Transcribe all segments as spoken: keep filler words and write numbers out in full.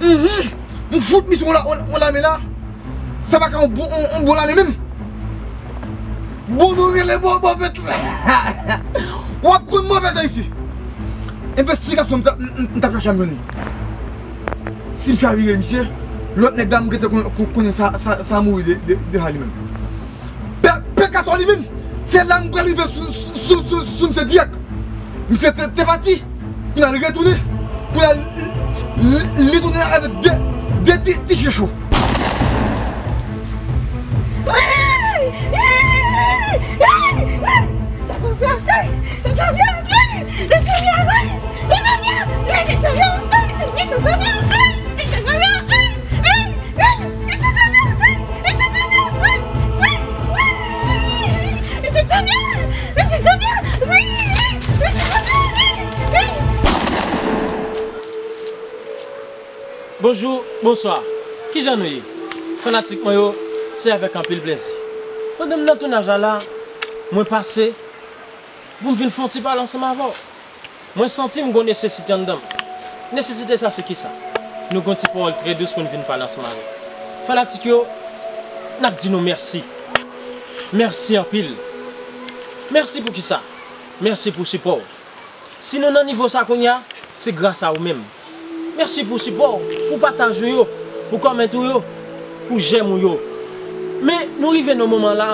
Mhm. M fout misye yon la, yon, yon lame la. Sa pa ka yon bon, yon, yon bon lame menm. Bon, nou rele mò, mò bèt la. W ap konn mò bèt la isi. Envestigasyon m t ap, m, m, m t ap chache a m jwenn li. Si m chavire misye, lòt nèg la m gentan kon, kon, konnen sa, sa, sa mouri de, de, de sa li menm. Pè, pè Katò li menm, se la m pral rive sou, sou, sou, sou, sou misye dirèk. Misye te, te pati, kounye a l retounen, kounye a l, li, li tounen avèk de, de ti, ti chen cho. Bonjou, bonswa. Kijan nou ye? Fanatik mwen yo, se avèk anpil plezi. Pandan m nan tounaj la la, mwen pase pou m vin fè yon ti pale ansanm avè w. Mwen santi m gon nesesite anndan m. Nesesite sa se kisa? Nou gon ti pawòl trè dous pou n vin pale ansanm avè w. Fanatik yo, n ap di nou mèsi. Mèsi anpil. Mèsi pou kisa? Mèsi pou sipò w. Si nou nan nivo sa kounye a, se gras a ou menm. Mèsi pou sipò w, pou pataj ou yo, pou kòmantè ou yo, pou jèm ou yo. Men, nou rive nan moman la,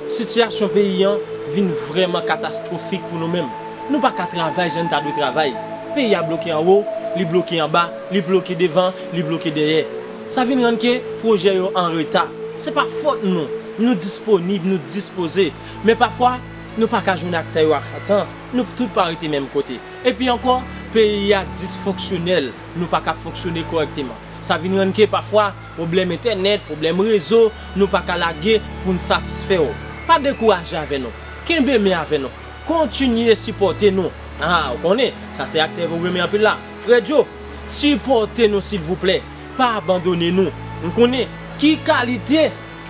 sitiyasyon peyi an vin vrèman katastwofik pou nou menm. Nou pa ka travay jan n ta dwe travay. Peyi a bloke anwo, li bloke anba, li bloke devan, li bloke dèyè. Sa vin rann ke pwojè yo an reta. Se pa fòt nou. Nou disponib, nou dispoze. Men pafwa, nou pa ka jwenn aktè yo a tan. Nou tout pa rete menm kote. Epi ankò, peyi a disfonksyonèl. Nou pa ka fonksyone kòrèkteman. Sa vin rann ke pafwa, pwoblèm entènèt, pwoblèm rezo, nou pa ka lage pou n satisfè w. Pa dekouraje avè nou. Kenbe men avè nou. Kontinye sipòte nou. A, ou konnen, sa se aktè ke w renmen anpil la. Frè Djo, sipòte nou silvouplè. Pa abandone nou. M konnen ki kalite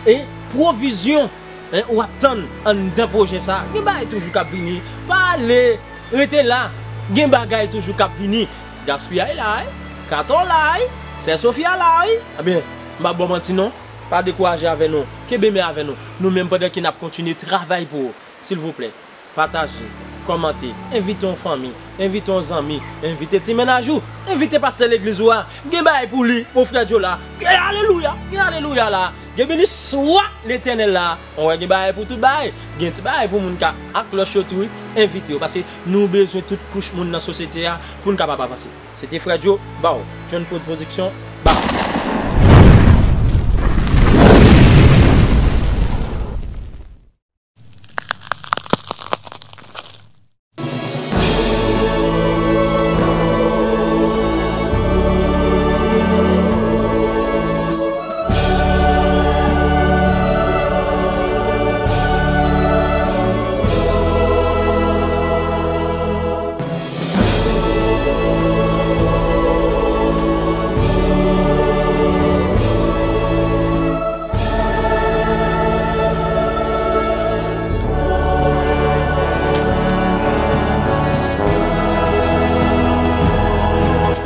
e pwovizyon, en, w ap tann anndan pwojè sa. Gen bagay toujou k ap vini. Pa ale, rete la. Gen bagay toujou k ap vini. Gaspiyay la, wi. Katò la, wi. Sè Sofia la, wi. Ebyen, m p ap ba w manti non. Pa dekouraje avè nou. Kenbe men avè nou. Nou menm pandan ke n ap kontinye travay pou ou. Silvouplè, pataje, kòmante, envite yon fanmi, envite yon zanmi, envite ti mennaj ou, envite pastè legliz ou a. Gen bagay pou li, pou frè Djo la. Gen alelouya, gen alelouya la. Gen beni swa Letènèl la. Ou wè, gen bagay pou tout bagay. Gen ti bagay pou moun ka ak klòch yo tou, wi. Envite yo, paske nou bezwen tout kouch moun nan sosyete a pou n kapab avanse. Se te frè Djo, ba w, John Prod Production, ba w.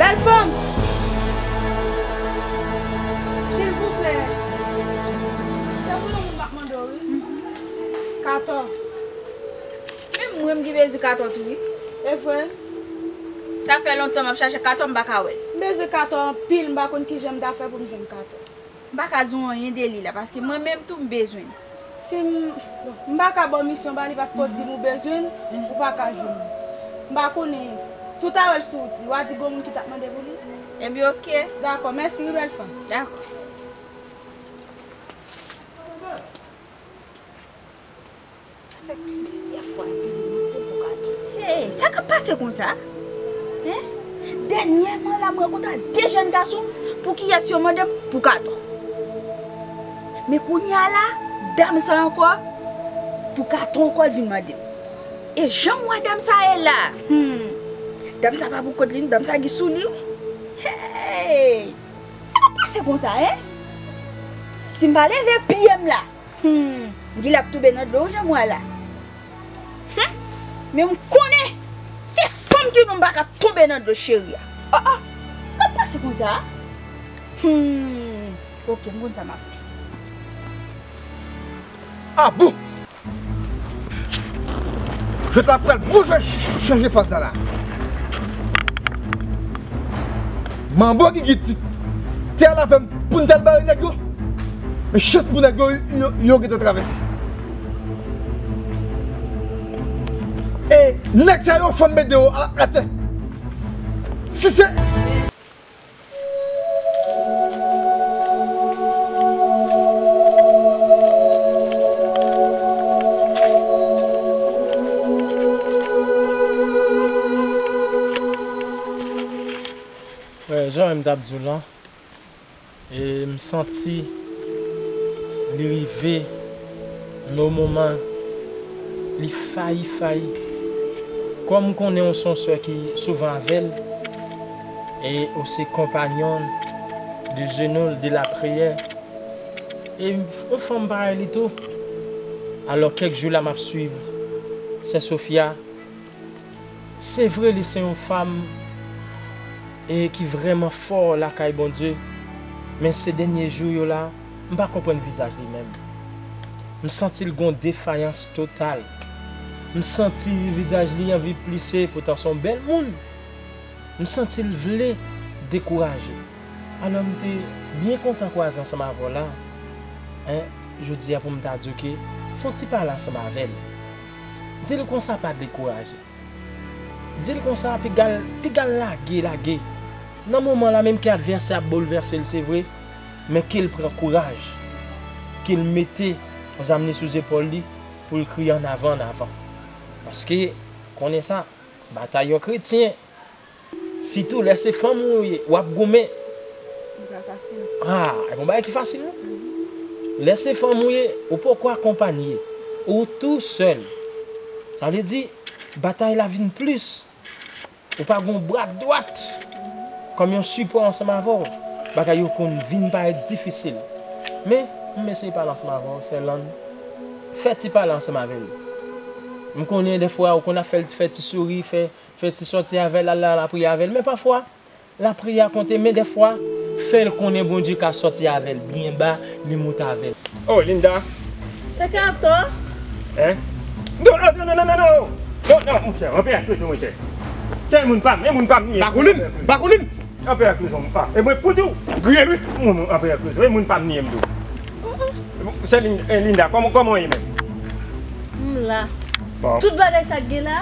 Bèl fanm! Silvouplè. Se pou yon moun m ap mande w, wi. Katò. Menm mwen, m gen bezwen Katò tou, wi. E vre? Sa fè lontan m ap chache Katò, m pa ka wè l. M bezwen Katò anpil, m pa konn kijan m ta fè pou m jwenn Katò. M pa ka di w anyen de li la, paske mwen menm tou m bezwen l. Si m, m pa ka ba w misyon ba li, paske w di m ou bezwen l, ou pa ka jwenn li. M pa konnen, si w ta wè l sou wout li, w a di gon moun ki t ap mande pou li? Ebyen, oke. Dakò, mèsi wi, bèl fanm. Dakò. Sa fè plizyè fwa l te vin mande m pou Katò. Hey, sa k ap pase konsa? Hen? Dènyèman la, m rankontre ak de jèn gason pou kiyès yo mande m pou Katò. Men kounye a la, dam sa ankò, pou Katò ankò l vin mande m. E jan m wè dam sa ye la, hmm, dam sa pa pou kont li, dam sa gen sou li, wi. Hey! Sa k ap pase konsa, hen? Si m pa leve pye m la, hmm, m gen lè ap tonbe nan dlo, jan m wè la. Hmm, men m konnen se fanm ki nou m pa ka tonbe nan dlo cheri a. Oh, oh, k ap pase? Se konsa? Hmm. Ok, m konn sa m ap fè. Ah bon! Jwèt la pral bon jwèt ch-, ch-, chanje faz la la. Manbo Gigi t-, te al avè m pou n t al bare nèg yo. Men chans pou nèg yo, yo, yo gentan travèse. E nèg sa yo fanm met deyò a, atè. Si se Wè, jan m t ap di w lan, e m santi li rive nan moman li fayi fayi. Kòm m konnen w se yon sè ki souvan avè l, e ou se konpayòn de jeno l, de lapriyè, e yon fanm parèy li tou. Alò, kèk jou la m ap swiv Sè Sofia. Se vre, li se yon fanm, e ki vrèman fò lakay Bondye, men se dènye jou yo la, m pa konprann vizaj li menm. M santi l gon defayans total. M santi vizaj li anvi plise, poutan se yon bèl moun. M santi l vle dekouraje. Alò, m te byen kontan kwaze ansanm avè w la, en, jodi a pou m ta di w ke fè yon ti pale ansanm avè l. Di l konsa pa dekouraje. Di l konsa, piga l, piga l lage, lage. Nan moman la, menm ke advèsè ap boulvèse l, se vre, men ke l pran kouraj, ke l mete zam li sou zepòl li pou l kriye annavan, annavan. Paske, konnen sa, batay yon kretyen, sitou lè se fanm ou ye, w ap goumen. Li pa fasil. Ah, e pa yon bagay ki fasil, non. Lè se fanm ou ye, ou poko akonpanye, ou tou sèl. Sa vle di, batay la vin plis. Ou pa gon bra dwat kòm yon sipò ansanm avè w. Bagay yo konn vin parèt difisil. Men, m eseye pale ansanm avè w, Sè Lann. Fè ti pale ansanm avè l. M konnen dèfwa ou konn ap fè l fè ti souri, fè, fè ti sòti avè l, al nan lapriyè avè l. Men pafwa, lapriyè a konte, men dèfwa, fè l konnen Bondye ka sòti avè l byen ba, li moute avè l. Oh, Linda. Pekato. Hein? Non, non, non, non, non, non, non. Non, non, monchè, anpè ak rezon, monchè. Se moun pa m, e moun pa m li ye. Bakoulin, Bakoulin. Anpè ak rezon, pa. E mwen pou di w. Griye, wi. Moun, moun, anpè ak rezon, e moun pa m li ye, m di w. Se Lin-, e Linda, kòman, kòman w ye menm? M la. Bon. Tout bagay sa k gen la,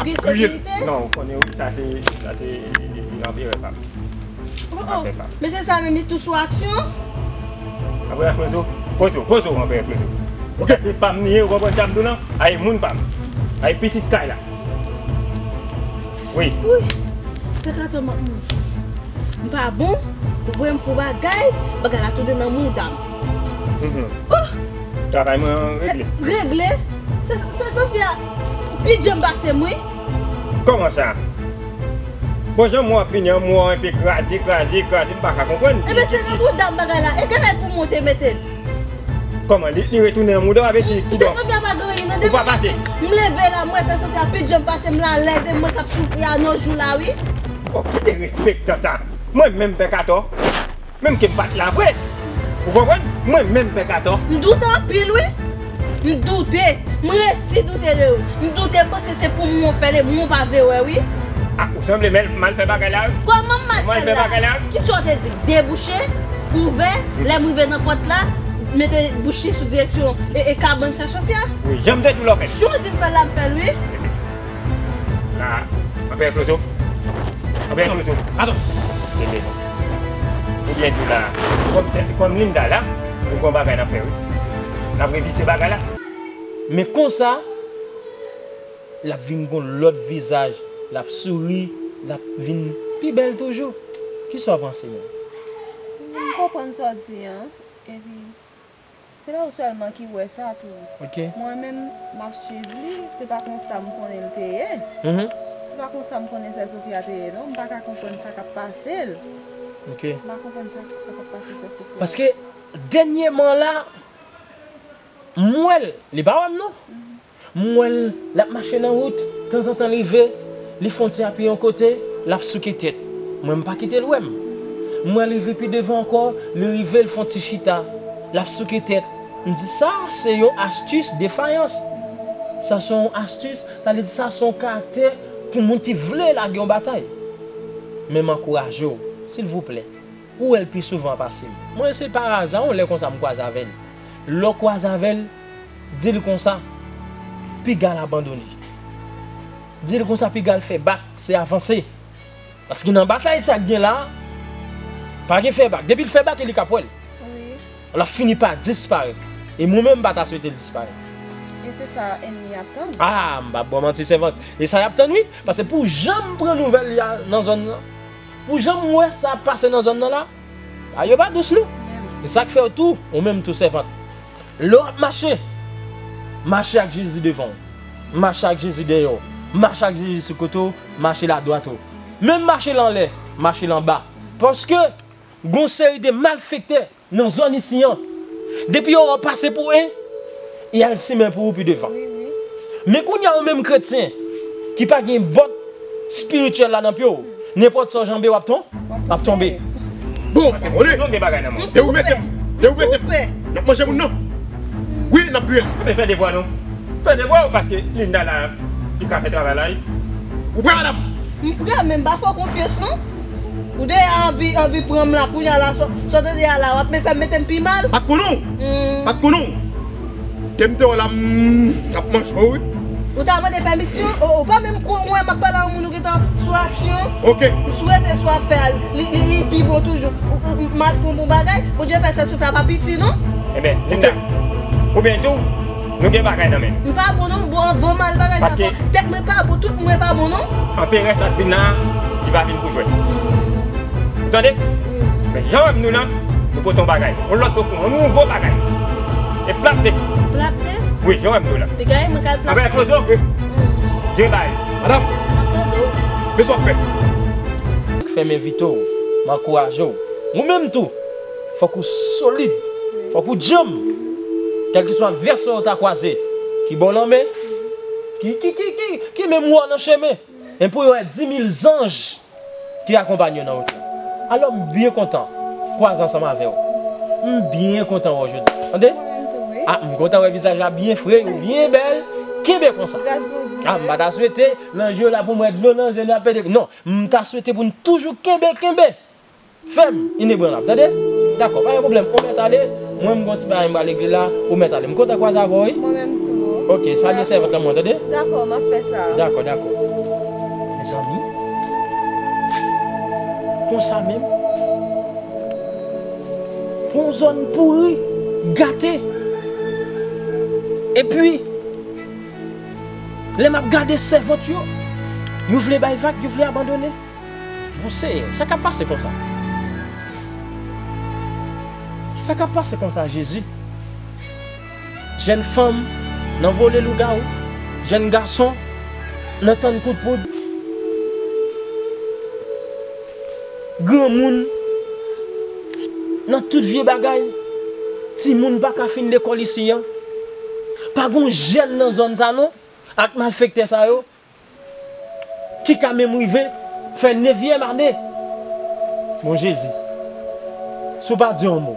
gen sekirite? Non, ou konnen wi, sa se, sa se, se, se anperè pa m. Oh, oh. Anperè pa m. Mesye sa menm, li tou sou aksyon? Anperè Klozo, poze w, poze w, anperè Klozo. Ok. Se pa m li ye, ou konprann sa m di w lan? Ay, moun pa m. Ay, pitit kay la. Wi. Wi. Pekato m ap mouri. M pa bon, ou voye m fè bagay, bagay la tounen nan mouda m. Mhm. Oh! Travay mwen regle. Regle? Sè, Sè Sofia pi djanm pase m, wi. Kòman sa? Bon, jan m wè w ap vini an, m wè w enpe kraze, kraze, kraze, m pa ka konprann. Ebyen, se nan mouda m bagay la. E genlè pou mwen te mete l. Kòman? Li, li retounen nan mouda w avè ki, ki bò? Sè Sofia pa gen anyen nan depi maten. Ou pa pase? M leve la, m wè Sè Sofia pi djanm pase m, l alèz, e mwen k ap soufri a nan jou la, wi. Oh, ki derespektan sa! Mwen menm, Pekato, menm ke m pa t la vre. Ou konprann? Mwen menm, Pekato. M doute anpil, wi. M doute. M resi doute de ou. M doute, m panse se pou mwen w fè l, e mwen w pa vle wè, wi. Ah, ou sanble mal, mal fè bagay la, wi. Kòman m mal fè l la? Mal fè bagay la, wi. Kisa w te di? Debouche, ouvè, lè m rive nan pòt la, mete bouch li sou direksyon, e, e kabann Sè Sofia. Wi, jan m te di w la w fè l. Jan w di m fè l la, m fè l, wi. La, anpè Klozo. Anpè Klozo. Atann. Tande non. Ou byen di w la. Kòm se, kòm Linda la, nou gon bagay n ap fè, wi. N ap revise bagay la. Men konsa, l ap vin gon lòt vizaj, l ap souri, l ap vin pi bèl toujou. Kisa w panse menm? M konprann sa w di an, epi se pa ou sèlman ki wè sa tou. Ok. Mwen menm, m ap swiv li, se pa konsa m konnen l te ye. Mhm. Se pa konsa m konnen Sè Sofia te ye, non. M pa ka konprann sa k ap pase l. Ok. M pa konprann sa, sa k ap pase Sè Sofia. Paske, dènyèman la, m wè l, li pa wè m, non. Mhm. M wè l, l ap mache nan wout, tanzantan li rive, li fè yon ti apiye yon kote, l ap souke tèt. Mwen, m pa kite l wè m. M wè l rive pi devan ankò, li rive, l fè yon ti chita. L ap souke tèt. M di, sa se yon astis defayans. Sa se yon astis, sa vle di sa se yon karaktè pou moun ki vle lage yon batay. Men m ankouraje w, silvouplè. Ou wè l pi souvan pase m. Mwen se pa aza, yon lè konsa m kwaze avè l. Lè w kwaze avè l, di l konsa, piga l abandone. Di l konsa, piga l fè bak, se avanse. Paske nan batay sa k gen la, pa gen fè bak. Depi l fè bak, e li k ap wè l. Wi. L ap fini pa disparèt. E mwen menm, m pa ta swete l disparèt. E se sa ènmi ap tann. Ah, m p ap ba w manti, sèvant. E sa y ap tann, wi. Paske pou jan m pran nouvèl li a nan zòn nan, pou jan m wè sa ap pase nan zòn nan la, a yo pa dous, non. E sa k fè w tou, ou menm tou, sèvant. Lè w ap mache, mache ak Jezi devan w. Mache ak Jezi dèyè w. Mache ak Jezi sou kote w, mache l adwat ou. Menm mache l anlè, mache l anba. Paske, gon seri de malfektè nan zòn isi an. Depi yo wè w pase pou en, y al simen pou ou pi devan. Wi, wi. Men kounye a, ou menm kretyen, ki pa gen bòt espirityèl la nan pye w, nenpòt sa w janbe, w ap ton-, w ap tonbe. Bon, pa konnen. Nou gen bagay nan men. Te ou mete m. Te ou mete m. N ap manje moun nan. Wi, n ap griye l. Ebyen, fè devwa nou. Fè devwa w, paske Linda la, li ka fè travay la, wi. Ou prè, madanm? M prè, men m pa fè w konfyans, non. Ou deja anvi, anvi pran m la, kounye a la, sa, sa w tande a la, w ap men fè m mete m pi mal. Pa t konnen w. Hmm. Pa t konnen w. Ke m te wè la, m t ap manje w, wi. Ou ta mande pèmisyon? Ou, ou pa menm ko-, wè m ap pale a yon moun ou gentan sou aksyon. Ok. M swete sa w ap fè a, li, li, li pi bon toujou. Ou, ou, m al fè yon bon bagay, Bondye fè sèl soufle a pa piti, non? Ebyen, Linda, oubyen tou, nou gen bagay nan men. M pa bon, non, bon, bon mal bagay sa. Paske fò. Tèt mwen pa bon, tout mwen pa bon, non. Anperè sa k vin la, li pa vin pou jwèt. Ou tande? Mm. Men jan w wè m nou la, nou pote yon bagay. Yon lòt dokiman, yon nouvo bagay. E plapte. Plapte? Wi, jan w wè m nou la. Piga mwen kal plapte. Apre eksplozo. Mm. Dye bay. Madanm. M ap tande w. Men sa w ap fè. Fè m envite w, m ankouraje w. Ou menm tou, fòk ou solid, fòk ou djanm. Kèlkeswa advèsè w ta kwaze, ki ba w lanmen, ki, ki, ki, ki, ki menm wè w nan chemen. E pou yo wè di mil zanj ki akonpanye w nan wout la. Alò, m byen kontan kwaze ansanm avè w. M byen kontan wè w jodi. Tande? Mwen menm tou, wi. Ah, m kontan wè vizaj la byen fre, ou byen bèl. Kenbe konsa. Gras Bondye. Ah, m pa ta swete, nan je w la pou m wè dlo nan je w la pede. Non, m ta swete pou n toujou kenbe, kenbe. Fèm, inebranlab, tande? Dakò, pa gen pwoblèm. Ou mèt ale, mwen m gon ti bagay m pral regle la, ou mèt ale. M kontan kwaze avè w, wi. Mwen menm tou. Ok, salye sèvant lan mwen, tande? Dakò, m ap fè sa. Dakò, dakò. Mezanmi, konsa menm, yon zòn pouri, gate. Epi, lè m ap gade sèvant yo, yo vle bay vag, yo vle abandone. Bon Seyè, sa k ap pase konsa? Sa k ap pase konsa, Jezi? Jèn fanm nan vole lougawou, jèn gason nan tann kout poud, granmoun nan tout vye bagay, timoun pa ka fin lekòl isi an. Pa gon jèn nan zòn sa non, ak malfektè sa yo. Ki ka menm rive fè nevyèm ane. Bon Jezi, si w pa di yon mo.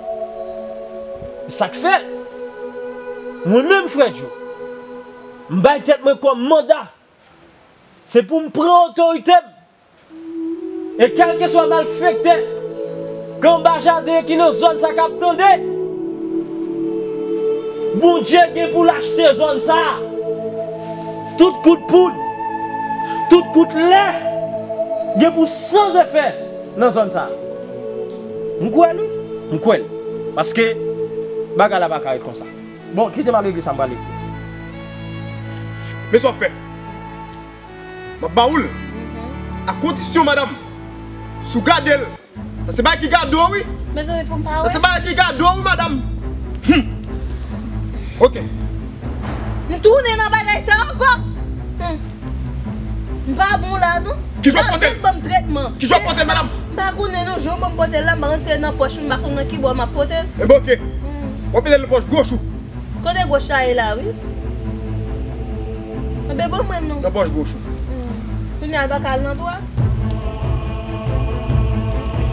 Sa k fè, mwen menm, Frè Djo, m bay tèt mwen kòm manda, se pou m pran otorite m. E kèlkeswa malfektè, kanba jaden ki nan zòn sa k ap tande, Bondye gen pou l achte zòn sa a. Tout kout poud, tout kout lè gen pou san efè nan zòn sa a. M kwè l, wi. M kwè l. Paske bagay la pa ka ret konsa. Bon, kite m al regle sa m pral regle. Men sa w ap fè. M ap ba ou l. Mhm. A kondisyon, madanm, si w gade l, nan se bagay ki gade w, wi. Mezanmi, pou m pa wè. Nan se bagay ki gade w, wi, madanm. Hmm. Ok. M tounen nan bagay sa ankò. Hmm. M pa bon la, non. Ki jan w ap pote l? Ban m tretman. Ki jan w ap pote l, madanm? M pa konnen, non, jan w ban m pote l la, m pa konn si se nan pòch mwen, m pa konn nan ki bò m ap pote l. Ebyen, ok. Hmm. W ap mete l nan pòch goch ou. Kote goch la ye la, wi. Anben, ban mwen non. Nan pòch goch ou. Hmm. Kounye a l pa ka al nan dwat.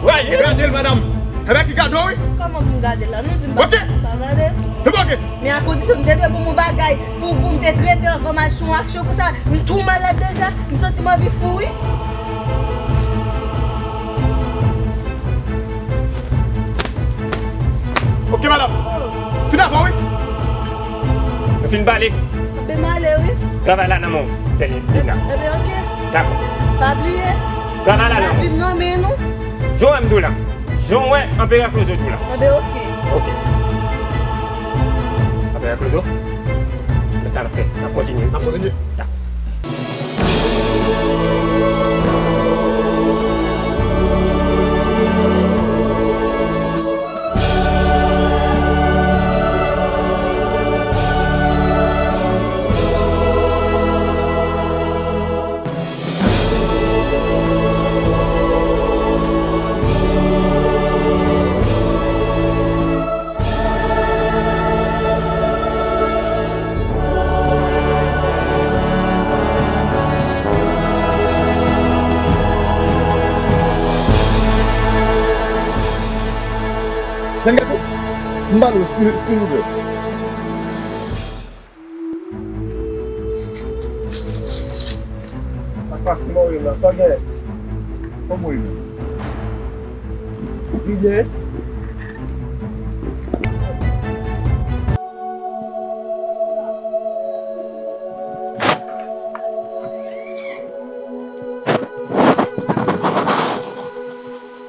Gade l, madanm. Ebyen, ki gade w, wi. Kòman pou m gade l la? Nou di m pa, pa gade l. Ok. E pa ok. Men a kondisyon m te dwe pou m yon bagay, pou, pou m te trete anvan m al sou yon aksyon konsa, m tou malad deja, m santi m anvi fou, wi. Ok, madanm. Fin avè w, wi. Nou fin pale. Anben m ale, wi. Travay la nan men w, Selina. Ebyen, ok. Dakò. Pa bliye. Travay la nan men w. Lavi m nan men nou. Jan w wè m di w la. Jan w wè Anperè Klozo di w la. Anben, ok. Ok. Anperè Klozo, men sa n ap fè. N ap kontinye. N ap kontinye. Dakò. Jan Gato, m pale w, si, silvouplè. Sa k pase, Moyiz la? Sa gen? Kòman w ye? Ou pi byen?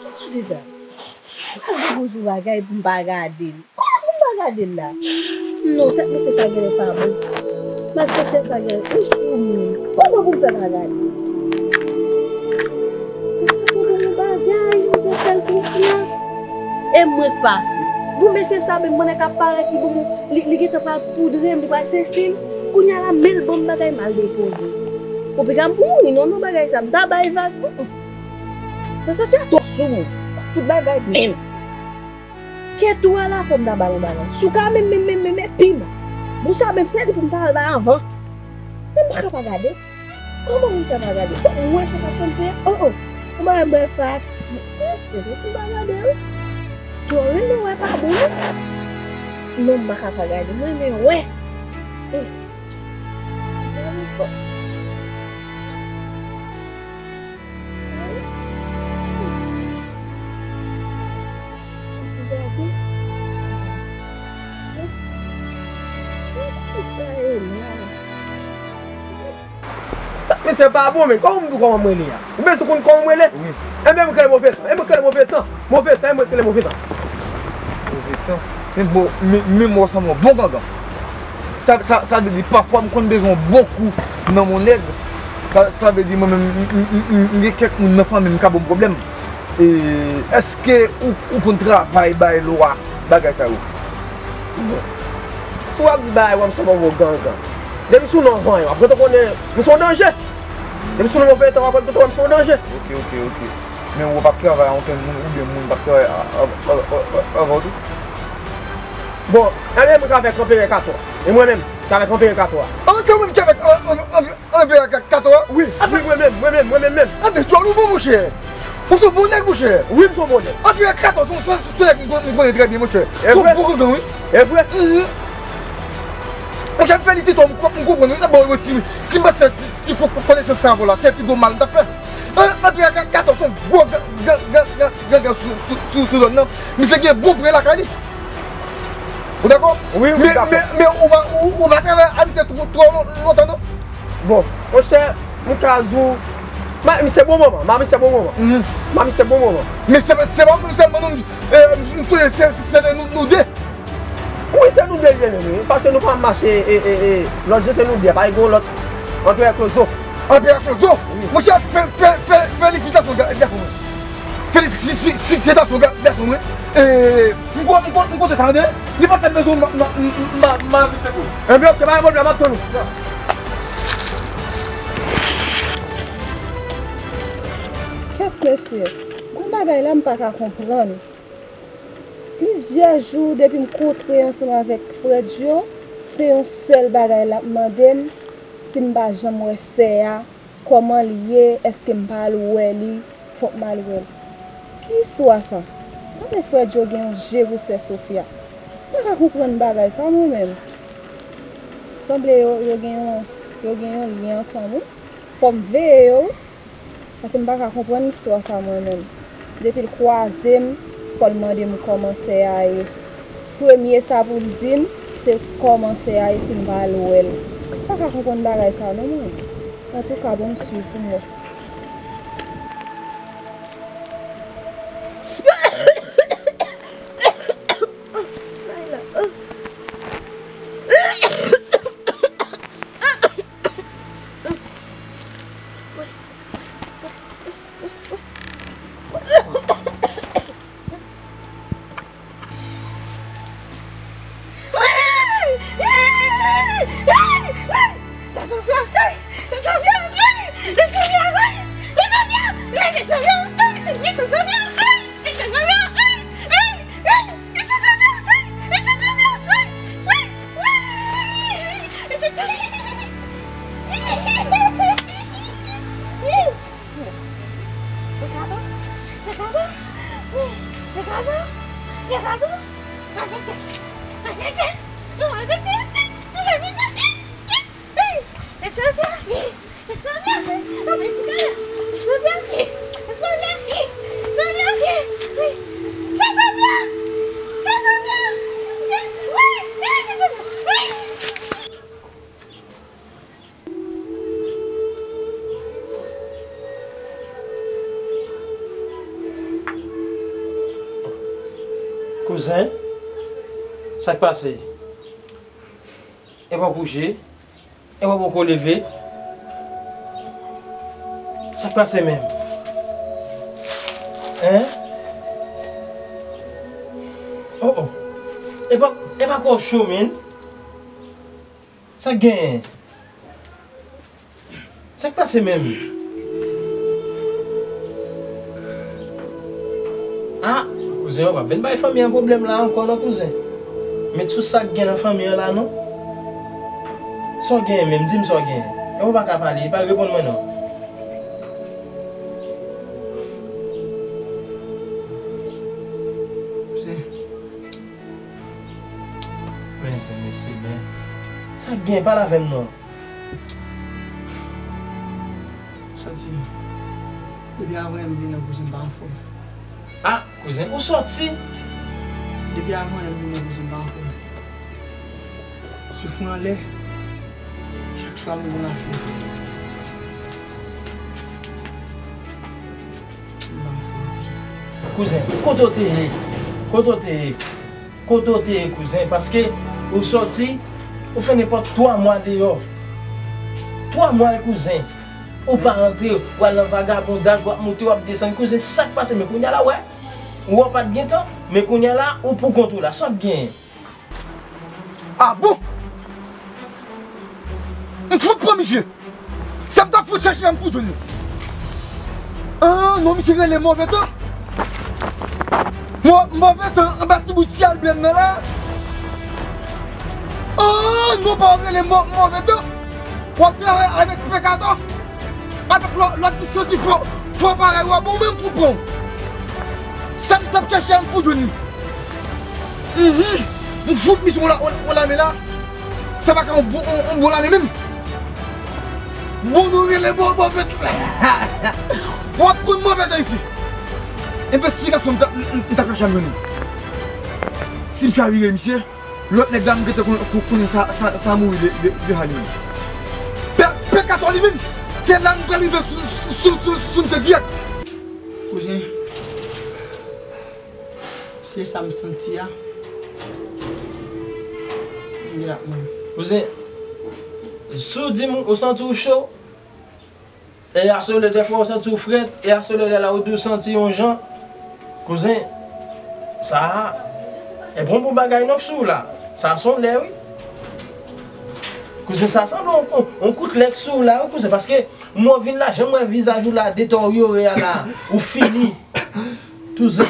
Kòman se sa? Mwen pral depoze yon bagay pou m pa gade l. Kòman pou m pa gade l la? Non, tèt mesye sa genlè pa bon. Malfektè sa genlè, li sou moun. Kòman pou m fè pa gade l? Mwen pral depoze yon bagay, mwen te fè l konfyans. E mwen k pase. Bon, mesye sa menm, mwen nèk ap parèt li bon, li, li gentan pral poudre m, li pral sesi m. Kounye a la, men l ban m bagay m al depoze. Ou piga m pou mouri, non, non, bagay sa, m ta bay vag. Mm, mm. Sa, sa fè twòp sou moun. Tout bagay menm. Kè tou a la fò m ta ba l yon bagay. Si w ka menm, menm, menm, menm, menm, pi bon. Bon, sa menm, se li pou m ta al bay anvan. Men m pa ka pa gade. Kòman pou m fè pa gade? Bon, mwen se pa konn fè. Oh, oh. Yon bagay mwen fè aksyon. Eh, se pou m pa gade, wi. Twò renmen wè pa bon, non. Non, m pa ka pa gade. Mwen renmen wè. Eh. Gade fò. Mesye pa bon, men kòman m di w kòman m rele a? Ou bezwen konn kòman m rele? Wi. Enben, m kreye move tan. Enben, m kreye move tan. Move tan, enben, m kreye move tan. Move tan? Men bon, men, men mwen sanble yon bon gangan. Sa, sa, sa vle di, pafwa m konn bezwen yon bon kou nan mon nèg. Sa, sa vle di, mwen menm, m, m, m, m, m gen kèk moun nan fanmi m ka ban m pwoblèm. E, èske ou, ou konn travay bay lwa bagay sa yo? Bon. Si w ap di bagay, w ap sanble yon gwo gangan. Depi sou non vanyan, w ap gentan konnen m se yon danje. Depi sou non move tan, w ap gentan wè m se yon danje. Ok, ok, ok. Men ou p ap travay a yon tèl moun, oubyen moun p ap travay a, a, avè w tou? Bon, ebyen, mwen k avèk Anperè Katwa. E mwen menm, k avèk Anperè Katwa. An, se ou menm ki avèk, an, an, an, Anperè Katwa? Wi, wi, mwen menm, mwen menm, mwen menm menm. Ann, men djòl ou bon, monchè. Ou se yon bon nèg, monchè. Wi, m se yon bon nèg. Anperè Katwa, se yon, se yon, se yon nèg m konnen trè byen, monchè. Se yon bon gangan, wi. E vre? Mhm. Monchè, m felisite w, m konprann, wi, nan bon, wi, si, si m pa t fè ti, ti ko-, ko-, konesans sa avè w la, se pi gwo mal m t ap fè. An, Anperè Katwa, se yon gwo gangan sou, sou, sou, sou zòn nan. Misye gen bon pre lakay li. Ou dakò? Wi, wi, dakò. Men, men, men ou pa, ou, ou pa travay a misye twò, twò lon-, lontan, non? Bon, monchè, m ka di w, ma, misye bon manman, ma, misye bon manman. Mhm. Ma, misye bon manman. Men se, se pa mwen sèlman, non, e, m sonje se, se, se nou, nou de. Wi, se nou de li ye menm, wi. Paske nou pa mache, e, e, e, lòt je se nou de. Pa gen yon lòt Anperè Klozo. Anperè Klozo? Wi. Monchè, fè, fè, fè, felisitasyon, ga-, gason mwen. Felisitasyon, ga-, gason mwen. E, m ko-, m ko-, m kontan sa, tande. Nenpòt lè m bezwen w, m, m, m, m, m, m a vin fè kou. Enben, ok, pa gen pwoblèm, m ap tann ou. Kèt, mesye. Gon bagay la m pa ka konprann. Plizyè jou depi m kontre ansanm avèk frè Djo, se yon sèl bagay l ap mande m, si m pa janm wè sè a, kòman l ye, èske m pa al wè li, fòk m al wè l. Ki Istwa sa. Sanble frè Djo gen yon je pou sè Sofia. M pa ka konprann bagay sa mwen menm. Sanble yo, yo gen yon, yo gen yon lyen ansanm wi. Fò m veye yo wi. Paske m pa ka konprann istwa sa mwen menm. Depi l kwaze m, fò l mande m kòman sè a ye. Premye sa pou l di m, se kòman sè a ye si m pa al wè l. M pa ka konprann bagay sa non mwen. Antouka, bon m swiv pou m wè. Kouzen, sa k pase? Epa w kouche? Epa w poko leve? Sa k pase menm? Hein? Oh oh. Epa, epa kò w cho menm? Sa k genyen? Sa k pase menm? Ah, kouzen, w ap vin bay fanmi an pwoblèm la ankò non kouzen. Met sou sa k gen nan fanmi an la non. Sa w genyen menm? Di m sa w genyen. E w pa ka pale, e pa reponn mwen non. Kouzen. Men zen mesye, men. Sa k gen? Pale avè m non. Santi, depi avan yè m vin nan kouzen m pa anfòm. Ah, kouzen, ou sòti? Depi avan yè m vin nan kouzen m pa anfòm. Souf mwen anlè. Chak swa m gon lafyèv. M pa anfòm, kouzen. Kouzen, kote w te ye? Kote w te ye? Kote w te ye, kouzen? Paske ou sòti, ou fè nenpòt twa mwa deyò. Twa mwa, wi, kouzen. Ou pa rantre, w al nan vagabondaj, w ap moute, w ap desann. Kouzen, sa k pase? Men kounye a la, w wè, ou wè w pa t gen tan, men kounye a la, ou pou kont ou la. Sa w genyen? Ah bon? M fout pran misye. Sa m t ap fout chèche a m fout jwenn li. Ah non, misye rele move tan. Mo-, move tan anba ti bout ti al blèm nan la. Ah non, pa w ap rele mo-, move tan. W ap travay avèk pekato. Avèk lò-, lòt ki soti fò, fò parèy w, bon, men m fout pran w. Sa m t ap chèche a m fout jwenn li. Mhm. M fout misye yon la-, yon, yon lame la. Sa pa ka yon bon, yon, yon bon lame menm. Bon, nou rele bon, bon, move tan. W ap konn move tan isi. Envestigasyon m t ap, m, m, m t ap chèche a m jwenn li. Si m chavire misye, lòt nèg la m gentan kon-, kon-, konnen sa, sa, sa mouri de, de, de sa li menm. Pè, pè katò li menm, se la m pral rive sou, sou, sou, sou, sou misye dirèk. Kouzen, se sa m santi a. M gen la mwen. Kouzen, si w di m ou santi w cho, e a solèy dèfwa ou santi w frèt, e a solèy la ou di w santi yon jan. Kouzen, sa a, e bon bon bagay non k sou w la. Sa a se yon lè wi. Kouzen, sa a sanble yon, yon, yon kout lè k sou w la wi kouzen, paske m wè w vin la, jan m wè vizaj ou la deteryore a la, ou fini. Touze.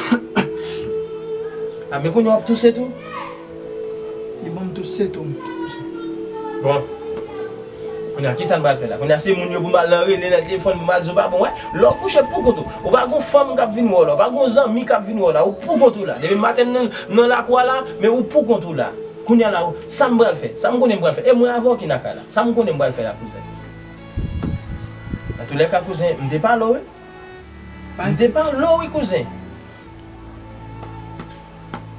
A men kounye a w ap touse tou? Li ban m touse tou. Bon. Kounye a, kisa n pral fè la? Kounye a, se moun yo pou m al nan rele nan telefòn, pou m al di w pa bon, wè. Lè w kouche pou kont ou, ou pa gon fanm k ap vin wè w la, ou pa gon zanmi k ap vin wè w la, ou pou kont ou la. Depi maten m nan, nan lakwa la, men ou pou kont ou la. Kounye a la, ou, sa m pral fè? Sa m konnen m pral fè? E mwen avè w ki nan kay la. Sa m konnen m pral fè la, kouzen? Antoulèka, kouzen, m te pale w, wi. M te pale w, wi, kouzen.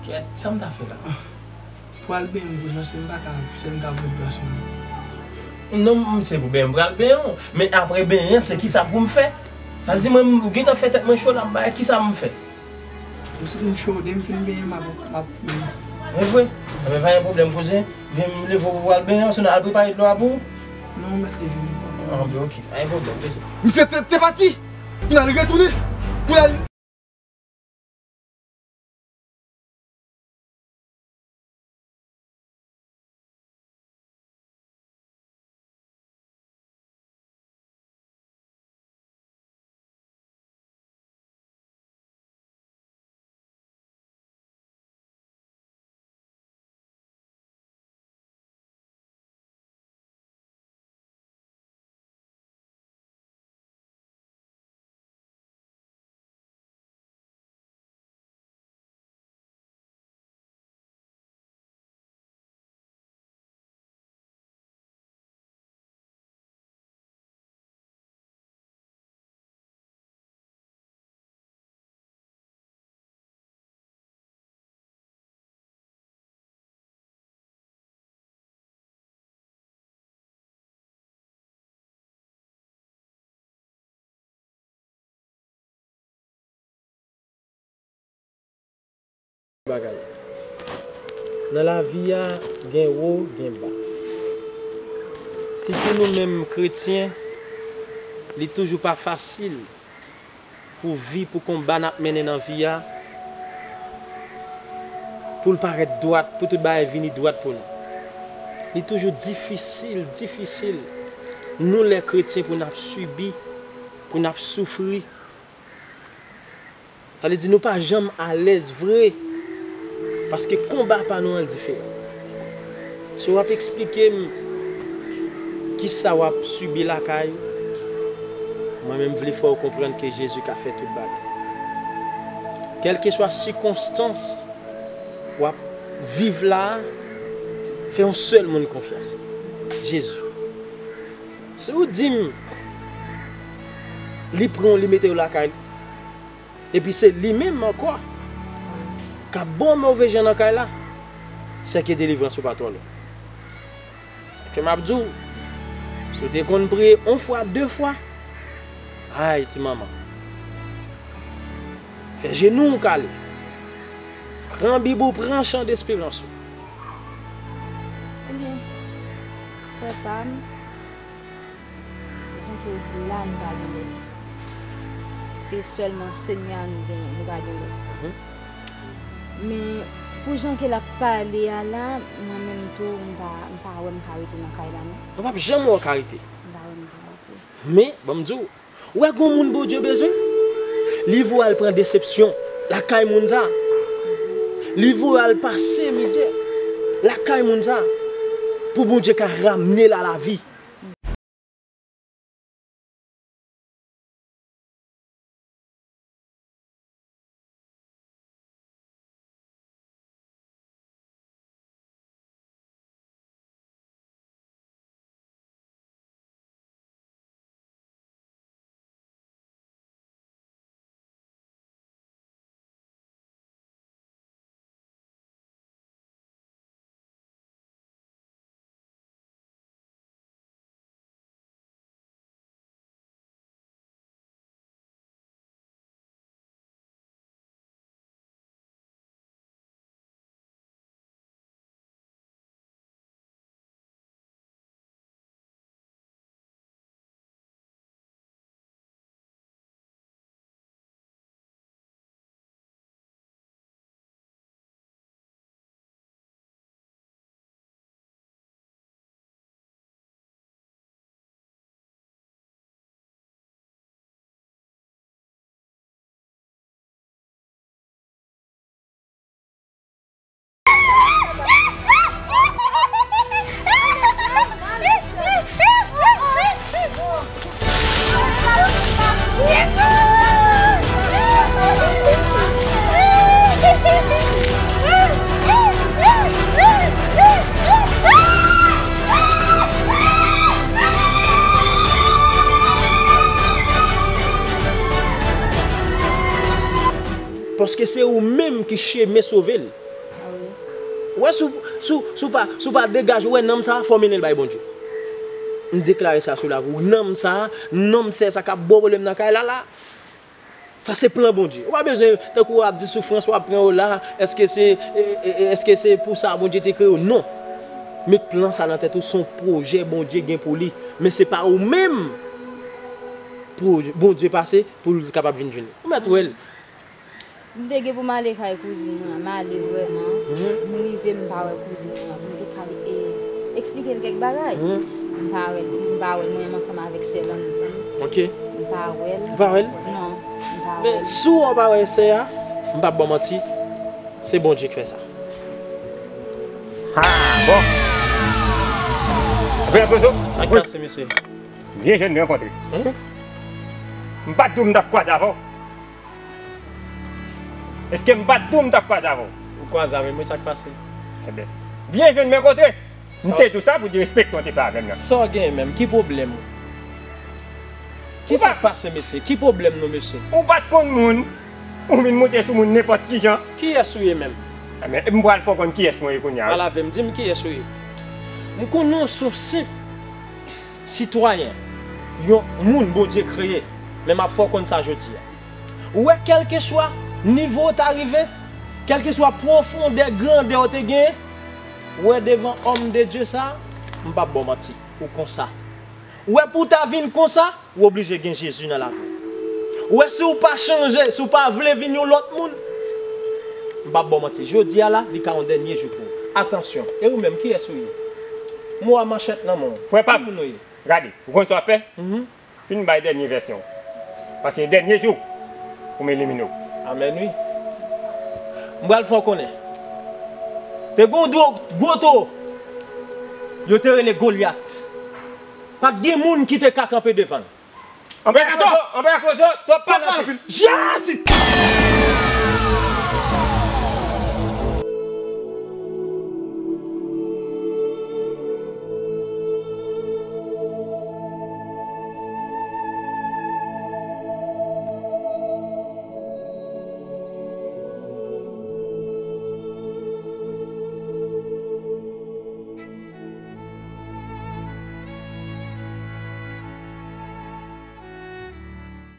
Kèt, sa m ta fè la? Pral benyen, kouzen, se m pa ka, se m ka voye dlo a sou mwen. Non, m se pou benyen, m pral benyen w. Men apre benyen, se kisa pou m fè? Sa di mwen, m gentan fè tèt mwen cho la, m bay, kisa m fè? M santi m cho, depi m fin benyen, m ap, m ap menyen. E vre? Enben, pa gen pwoblèm, kouzen. Vin m leve w pou w al benyen, sinon al prepare dlo a pou ou. Non, ou mèt leve m. Ah, ben, ok, pa gen pwoblèm, kouzen. Misye te, te pati! Kounye a l retounen! Kounye a l Bagay. Nan lavi a, gen wo, gen ba. Sitou nou menm kretyen, li toujou pa fasil pou vi, pou konba n ap mennen nan vi a, pou l parèt dwat, pou tout bagay vini dwat pou nou. Li toujou difisil, difisil, nou lè kretyen, pou n ap sibi, pou n ap soufri. Sa vle di nou pa janm alèz vre, paske konba pa nou an diferan. Si w ap eksplike m kisa w ap sibi lakay ou, mwen menm vle fè w konprann ke Jezi ka fè tout bagay. Kèlkeswa sikonstans w ap viv la a, fè yon sèl moun konfyans, Jezi. Si w di m li pran w, li mete w lakay li, epi se li menm ankò k ap ba w move jan nan kay la, sèke delivrans ou pa twò lwen. Sa fè m ap di w, si w te konn priye yon fwa, de fwa, ay, ti manman, fè jenou w kale. Pran Bib ou, pran Chan Desperans ou. Ebyen, frè pa m, jan ke w di l la, nou pa gen lòt. Se sèlman Senyè a nou genyen, nou pa gen lòt. Mhm. Men, pou jan ke l ap pale a la, mwen menm tou, m pa, m pa wè m ka rete nan kay la, non. Ou p ap janm wè w ka rete. M pa wè m ka rete. Men, ban m di w, ou wè gon moun Bondye bezwen? Li voye w al pran desepsyon lakay moun sa. Li voye w al pase mizè lakay moun sa, pou Bondye ka ramne l a lavi. E se ou menm ki chemen sove l. Ou wè, si w, si w, si w pa, si w pa degaje, ou wè nanm sa a, fò w mennen l bay Bondye. M deklare sa sou lavi w. Nanm sa a, nonm sè sa k ap ba w pwoblèm nan kay la la. Sa se plan Bondye. Ou pa bezwen, tankou w ap di soufrans w ap pran yo la, èske se, e, e, e, èske se pou sa Bondye te kreye w? Non. Met plan sa nan tèt ou, se yon pwojè Bondye gen pou li. Men se pa ou menm pwojè Bondye pase pou l kapab vin jwenn li. Ou mèt wè l. M te gen pou m ale kay kouzin mwen an, m ale vrèman. M rive, m pa wè kouzin mwen an. Pou m te ka, e, eksplike l kèk bagay. M pa wè l, m pa wè l, mwen menm ansanm avèk sè Landy. Ok. M pa wè l. Ou pa wè l? Non, m pa wè l. Men si w pa wè sè a, m p ap ba w manti, se Bondye k fè sa. Ha, bon. Sa k pase, mesye? Byen jwenn nou rankontre. M pa t di w m t ap kwaze avè w. Èske m pa t di w m t ap kwaze avè w? Ou kwaze avè m, wi, sa k pase? Ebyen, byen jwenn men kote. M te di w sa pou di respekte w te fè avè m nan. Sa w gen menm? Ki pwoblèm ou? Ki sa k pase, mesye? Ki pwoblèm nou, mesye? Ou pa t konn moun, ou vin moute sou moun nenpòt ki jan. Kiyès ou ye menm? Ebyen, m pral fè w konn kiyès mwen ye kounye a, wi. Pale avè m, di m kiyès ou ye. M konnen w se yon senp sitwayen, yon moun Bondye kreye, men m ap fè w konn sa jodi a. Ou wè, kèlkeswa nivo w ta rive, kèlkeswa pwofondè, grandè w te genyen, ou wè, devan òm de Dye sa a, m p ap ba w manti, ou konsa. Ou wè, pou w ta vin konsa, ou oblije gen Jezi nan lavi w. Ou wè, si w pa chanje, si w pa vle vin yon lòt moun, m p ap ba w manti, jodi a la, li ka yon dènye jou pou ou. Atansyon, e ou menm, kiyès ou ye? M wè manchèt nan men w. Frè pa m, ki moun ou ye? Gade, ou konn sa w ap fè? Fin bay dènye vèsyon w. Paske dènye jou pou m elimine w. Amèn, wi. M pral fè w konnen. Te gen yon gwo, gwo towo. Yo te rele Golyat. Pa t gen moun ki te ka kanpe devan l. Anpè Kozo, anpè Kozo, twòp pale anpil. Jezi!